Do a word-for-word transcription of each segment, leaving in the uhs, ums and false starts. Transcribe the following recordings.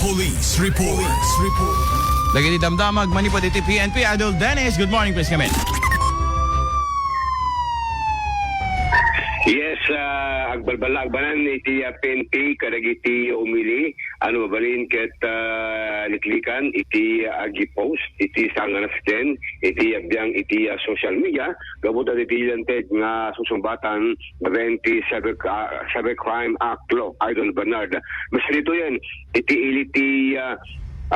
Police Report. Police Report. Dagiti damdamag manipud iti P N P, Idol Dennis. Good morning, please come in. Yes, ah, agbalballak manen iti, ah, P N P kadagiti umili, ano, mabalin ket, ah, liklikan iti, ah, agi-post iti sanganasken iti, ah, biang iti, ah, social media, gapu ta iti lanteg nga susumbatan iti Cyber, ah, Cybercrime Act Law, Idol Bernard. Mas ditoyen, iti ili ti, ah,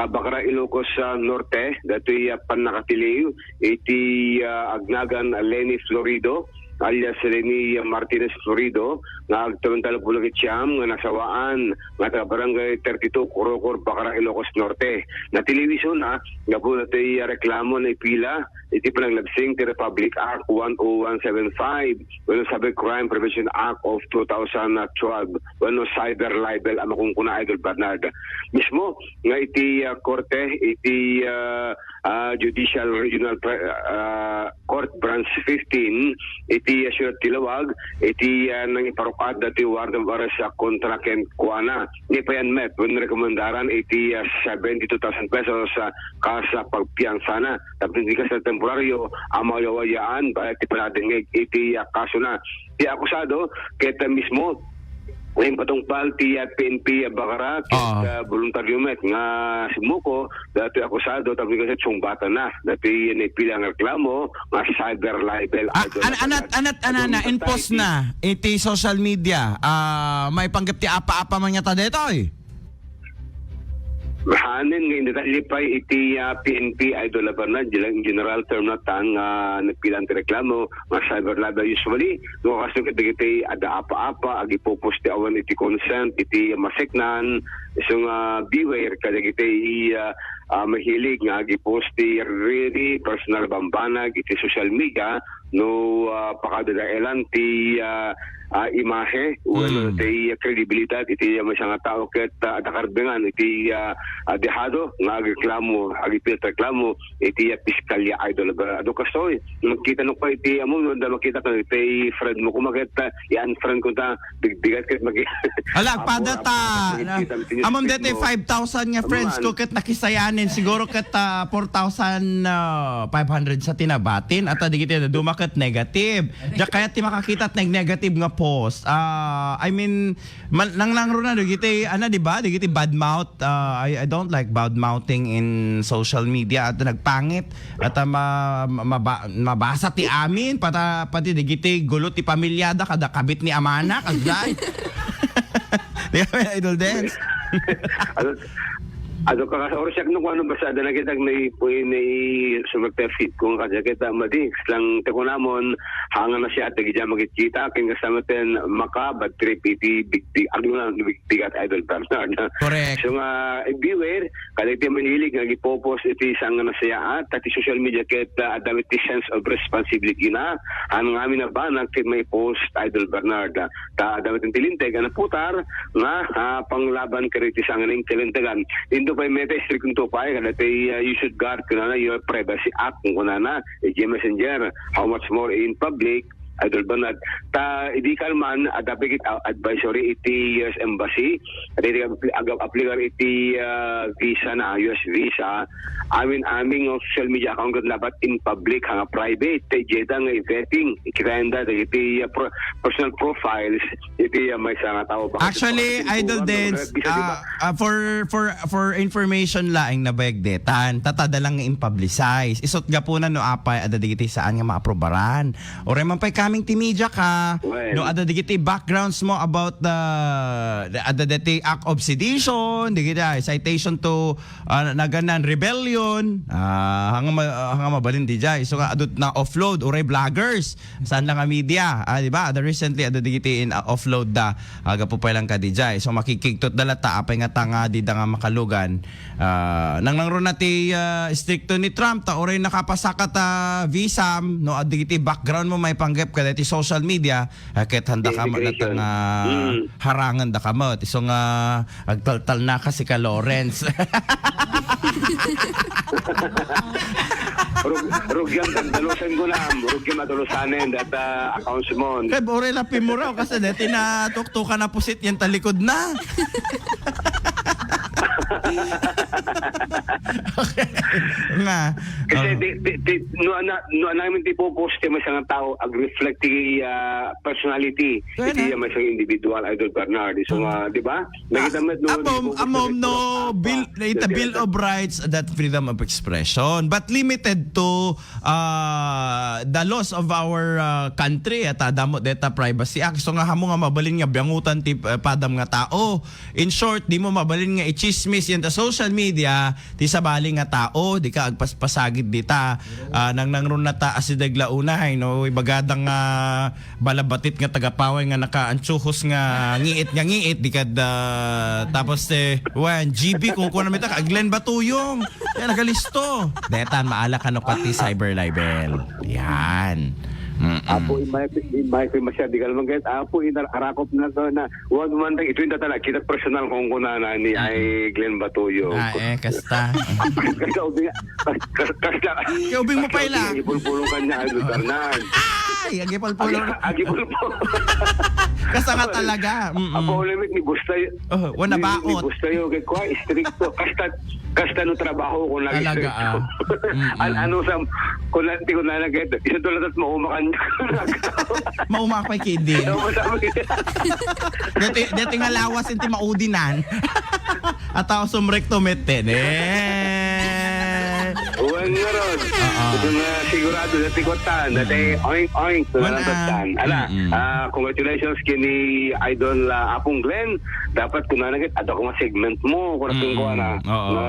ah, Bacara, Ilocos, ah, Norte, datoy, ah, pannakatiliw iti, ah, agnagan Leni Florido, alias Leni Martinez Florido, nga agtawen tallo puluh ket siam nga nasawaan, nga taga Barangay thirty-two, Corocor, Bacara, Ilocos Norte. Natiliw isuna, gapu datoy, ah, reklamo naipila iti panaglabsing ti Republic Act one oh one seven five, wenno Cybercrime Prevention Act of two thousand twelve, wenno cyber libel a makunkuna, Idol Bernard. Mismo nga iti, ah, korte, iti, ah, ah, Judicial Regional Pre-, ah, Court Branch fifteen, iti, ah, siyudad ti Laoag, iti, ah, nangiparuk-at dati warrant of arrest, ah, kontra kenkuana. Ni payan met, wenno rekomendaran iti, ah, seventy-two thousand pesos, ah, kas, ah, pagpiansana. Tapno iti kas a temporario a mawayawayaan, bayat ti panadengngeg iti, ah, kasona. Ti akusado, ket, ah, mismo, impatungpal ti, ah, P N P, ah, Bacara, ket, Ah. ah, voluntaryo met nga sumuko, dati akusado, tapno iti kas sungbatan na. Dati naipila nga reklamo, nga cyber libel, Ah, Idol an-, anat, Bernard. anat, anana, Idol, enforce society. na iti social media. Ah, maipanggep ti apa-apa man nga ta detoy. Hanen nga indetalye pay iti, ah, P N P, Idol Bernard, di lang general term na tan nga nagpilaan ti reklamo, nga cyber libel usually, no, kaso ket dagiti adda apa-apa, agipopost ti awan iti consent, iti maseknan, isu nga beware kadagiti, ah, ah, mahilig nga agipost ti really personal bambanag iti social media, no, ah, pakadadaelan ti, ah, ah, imahe, wenno Hmm. ti kredibilidad iti maysa nga tao ket, ah, adda karbengan iti, ah, ah, dehado nga agreklamo, agipil ti reklamo iti, ah, piskalya, Idol. Adu kastoy, magkita no pa iti, amo, da makita ka iti friend mo, kuma ket, ah, i-unfriend ko ta, bigbigat ket magi-, Ala, agpada ta, amor, amor, na, amor, amon deti mo. Five thousand nga friends Aman. ko ket nakisayanen, siguro ket, ah, four thousand five hundred sa tinabatin, at dagiti duma ket negative. Diak kayat ti makakita ti neg-negative nga post. Ah, I mean, man-, nangnangruna dagiti, ano, di ba? Dagiti bad mouth. Ah, I, I don't like bad mouthing in social media. At nagpangit, at, ah, ma-, ma-, maba-, mabasa ti amin, pata-, pati dagiti gulo ti pamilyada, kada kabit ni amana, kasla. Di ba, Idol Dens? Adu, adu ka, oras yak no, kung ano, basta ada na kita, may, may, may sumagtefit kung kada kita, madi, lang, te kunamon, hanga na siya, at nagidya magkita, ken kasama ten, maka, bad trip, iti, big, big, agno na, big, bigat, Idol Bernard. Correct. So nga, beware, kadagiti mahilig nga agipopost iti saan nga nasayaat, ta ti social media ket, ah, adda met ti sense of responsibility na, han ngamin a banag ket maipost, Idol Bernard. Ta adda met ti linteg a naputar nga, ah, panglaban kadagiti saan nga kalintegan. Indo pay met, istrikto pay, kadagiti, ah, you should guard, kunana, your privacy act, kunana, iti messenger. How much more in public, Idol Bernard. Ta, idi kalman, adda pay ket, ah, advisory iti U S Embassy, iti ag-, ag-, aplikar iti, ah, visa na, U S visa, amin-amin nga social media account ket dapat in public, nga private, ta idiay ta nga i-vetting, ikitayanda, iti, ah, pro-, personal profiles, iti, ah, maysa nga tao. Baka Actually, iti Idol ano, Dens, ano, bisa, di ba? ah, ah, for, for, for information laeng nabayag detan, tatada lang nga in-publicize. Isut gapuna no apay, adda digiti saan nga maaprobaran. Uray man pay coming ti media ka, Well. no, adda digiti backgrounds mo about the, the, adda deti act of sedition, digiti, ah, citation to, ah, naganan rebellion, ah, hanga ma-, ah, hanga mabalin dijay. So nga, adut na offload, uray bloggers, saan lang nga media, ah, di ba? Adda recently, adda digiti in, ah, offload da, ah, gapu pay lang ka dijay. So makikigtot da latta, apay nga tanga, di da nga makalugan. Ah, nangnangruna ti, ah, istrikto ni Trump, ta uray nakapasakat a visam, no, adda digiti background mo, maipanggep ka deti social media, ah, ket handa ka met Immigration. nga Mm. harangan da ka met. Isu nga agtaltalna ka sika Lawrence. Rug-, rugyam, tulusan ko na. Rugyam a tulusanen, data accounts mo. Kay bore la pimuraw, kasi dati na tuktukan na pusit yan talikod na. Okay. Nga. Kasi Oh. di, di, di, no, ana, no, anamin ti purpose ti maysa nga tao, ag-reflect ti, ah, personality iti Kaya na. maysa nga individual, Idol Bernard. So, Oh. nga, di ba? Nakita Ah, mo, no, amom, nag-post amom, na no, ito, bill, apa, ita, Bill of Rights, that freedom of expression, but limited to, ah, the laws of our, ah, country, at adamo deta Privacy Act. So nga, hamo nga mabalin nga biangutan ti, ah, padam nga tao. In short, di mo mabalin nga ichismis yan ta social media, ti sabali nga tao, di ka agpaspasagid dita. Ah, nang nangrun na ta asideg la unay, no? Ibagada nga balabatit nga tagapaway nga nakaantsuhos nga ngiit nga ngiit, di kad, ah, tapos, eh, wan, G B, kung kuwan na mita, Glenn Batuyong. Yan, nagalisto. Detan, maala ka no pati cyber libel. Yan. Mm-mm. Apo, imay, imay ko masyado, di ka naman kahit, apo, inar-, arakop na to na, wag man tayo, ito yung tatala, kita personal kung kunana ni Mm-mm. ay Glenn Batuyong. Ah, eh, kasta. Kasi ka, ubi nga, kas-, kas-, kas-, Kaya ubing mo pa ila. Ipulpulong ka niya, Idol Bernard. Ay, agipulpulong. Agi-, agipulpulong. Kasta nga talaga. Mm-mm. Apo, ulit ni Bustay. Oh, wala Ni, ni baot. Bustay, okay, kwa, istrikto. Kasta, kasta no trabaho ko na Talaga, istrikto. ah. Mm-mm. An-, ano sa, kung na, ti ko na nag-, isa to lang at maumakan. Mauma ko kay Kidin. Ano mo sabi? Dati, dati nga lawas yung timaudinan. At tao sumrek tumit din. Eh. Uwan nga ron. Oo. Ito nga sigurado na tikotan. Dati, Mm. oink, oink. Wala. Wala. Ala, Mm-mm. ah, congratulations kini Idol, ah, Apong Glenn. Dapat kunana git, ada ko nga segment mo. Kung Mm-mm. ko na. Oo. Nga,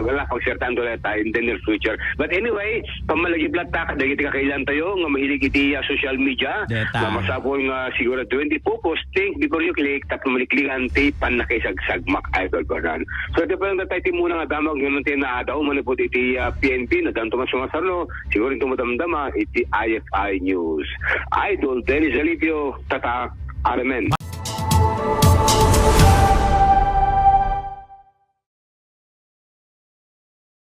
wala, pagsertan to leta in the near future. But anyway, pamalagiplat ta, kadagiti kakailan tayo, nga mahilig iti, ah, social media. Deta. Nga masapul nga siguro twenty focus, think before you click, tapno maliklikan ti pannakaisagsamak, Idol Bernard. So, iti pa lang tayo ti muna nga damag, nga nung tinaadaw, manipod iti, ah, P N P, na danto man sumasarno, siguro ito madamdama, iti I F I News. Idol Dennis Alipio, Tatak, Armen.